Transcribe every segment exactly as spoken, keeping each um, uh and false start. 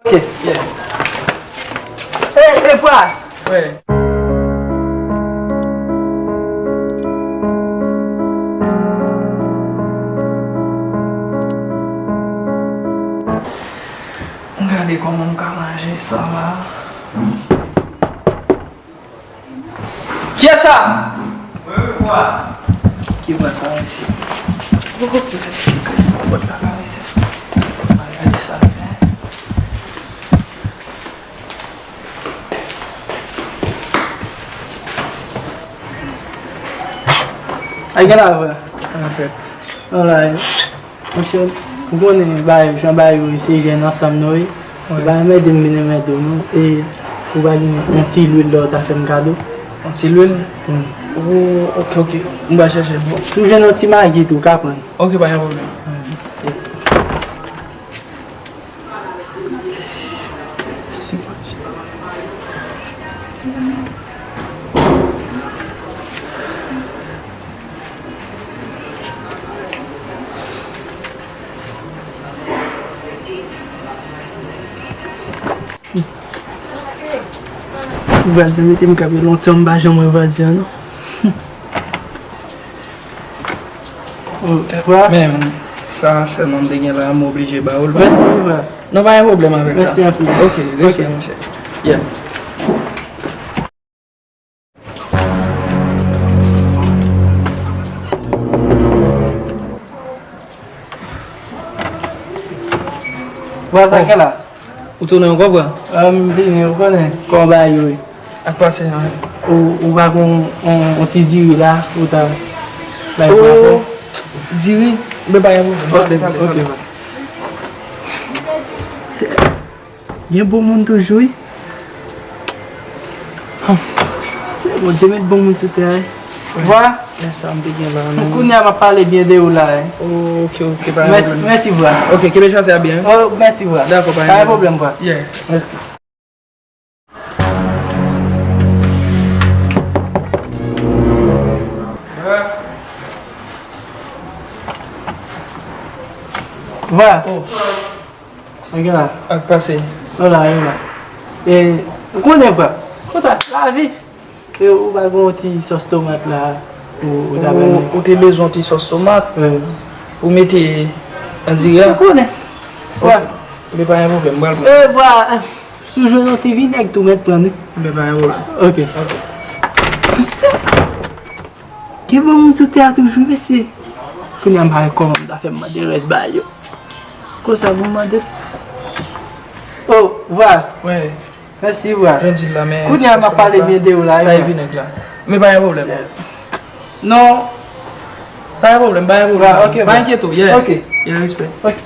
Ok. Yeah. Ey, ey, frè! Wi. M gade kòman m ka ranje sa la. Kiyès sa? Ki vwa sa, mesye? Oh, ki fè ti kay nan pòt la, la, mesye. Al gade sa l fè. Ay, gen la, vre. An fèt. Alright. Monchè, ou konnen bagay yo, jan bagay yo ye, se jèn ansanm nou ye. Ou pa janm ede m, m vin ede w non. E ou pa gen yon ti lwil la ou ta fè m kado? Yon ti lwil? Wi. Oh, ok, ok. M pral chèche l pou ou. Si w jwenn yon ti magi tou, ou ka pran. Ok, pa gen pwoblèm. Mèsi, Bondye. Si vwazen mete m kanpe lontan, m pa janm wè vwazen an non. Oh, vwa. Men, sa sèlman m te gen la, m oblije ba ou l. Mèsi, vwa. Non, pa gen pwoblèm avèk sa. Mèsi anpil. Ok, respè, monchè. Yeah. Vwa, sa k gen la? Ou tounen ankò, vwa? Ah, m vini, ou konnen kòman bagay yo ye. Ak pase, an? Ou, ou pa gon on, on ti diri la, ou ta bay pou mwen? Oh, diri? Men pa gen pwoblèm. Ok, ok, vwa. Se Gen bon moun toujou, wi. Se Bondye met bon moun sou tè a, wi. Vwa. Men sa m te gen la, non. Kounye a m ap pale byen de ou la, wi. Oh, ok, ok, pa gen pwoblèm. Mèsi, vwa. Ok, kenbe chase a byen. Oh, mèsi, vwa. Dakò, pa gen pwoblèm, vwa. Yeah. Mèsi. Vwa. Oh. Sa gen la? Ak pase. Yo la, yo la. E, ou konnen, vwa. Konsa, lavi. E, ou pa gen yon ti sòs tomat la, ou, ou ta bay mwen? Ou, ou te bezwen yon ti sòs tomat? Wi. Ou mete nan diri a? Ou konnen. Vwa. Ok. Men pa gen pwoblèm, m pral pran. E, vwa, si w jwenn yon ti vinèg tou, mèt pran, wi. Men pa gen pwoblèm. Ok. Ok. Gen bon moun sou tè a toujou, mesye. Kounye a m pa wè kòman m ta fè m mande rès bagay yo. Konsa pou m mande. Oh, vwa. Wi. Mèsi, vwa. Jan di l la, men kounye a m ap pale byen de ou la, sa e vwa. Vinèg la. Men pa gen pwoblèm. Non. Pa gen pwoblèm, pa gen pwoblèm. Vwa, ok, vwa. Pa enkyete w, yeah. Ok. Yeah, respè. Ok.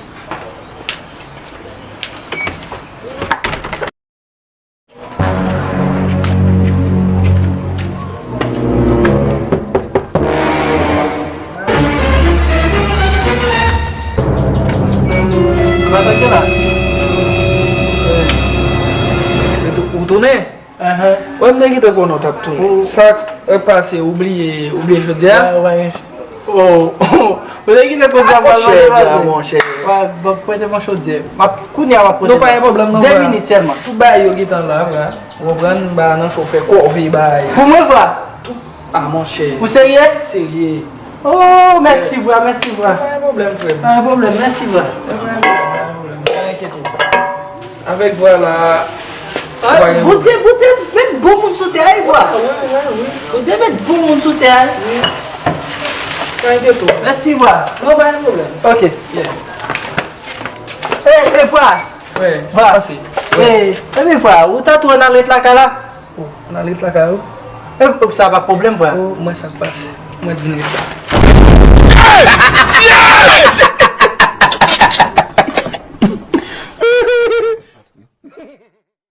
Ou pa tande la? Ou tou-, ou tounen? Ahan. Wè, m te gentan konnen w t ap tounen. Sa k pase, ou bliye, ou bliye chaudière a? Wè, wè. Oh, ou te gentan konnen sa pral mande vwazen. Monchè, monchè. Wè, bon, prete mwen chaudière. M ap, kounye a m ap prete. Non, pa gen pwoblèm non, frè. De minit sèlman. Tout bagay yo gentan la, frè. Ou konprann, m pa nan cho fè kòve bagay. Pou mwen, frè? Tout, ah, monchè. Ou serye? Serye. Oh, mèsi, frè, mèsi, frè. Pa gen pwoblèm, frè. Pa gen pwoblèm, mèsi, frè. Pa gen pwoblèm, pa gen pwoblèm. Pa enkyete w. Avèk vwa la. Ah, Bondye, Bondye met bon moun sou tè a, vwa. Wi, wi, wi. Bondye met bon moun sou tè a. Wi. Pa enkyete w. Mèsi, vwa. Non, pa gen pwoblèm. Ok. Yeah. Ey, ey, vwa. Wi, vwa. Sa pase. Wi. Ey, ebyen, vwa, ou ta tou ann al ret lakay la? Oh, ann al ret lakay ou? E, sa pa pwoblèm, vwa. Oh, mwen sa k pase. Mwen t vin ret la.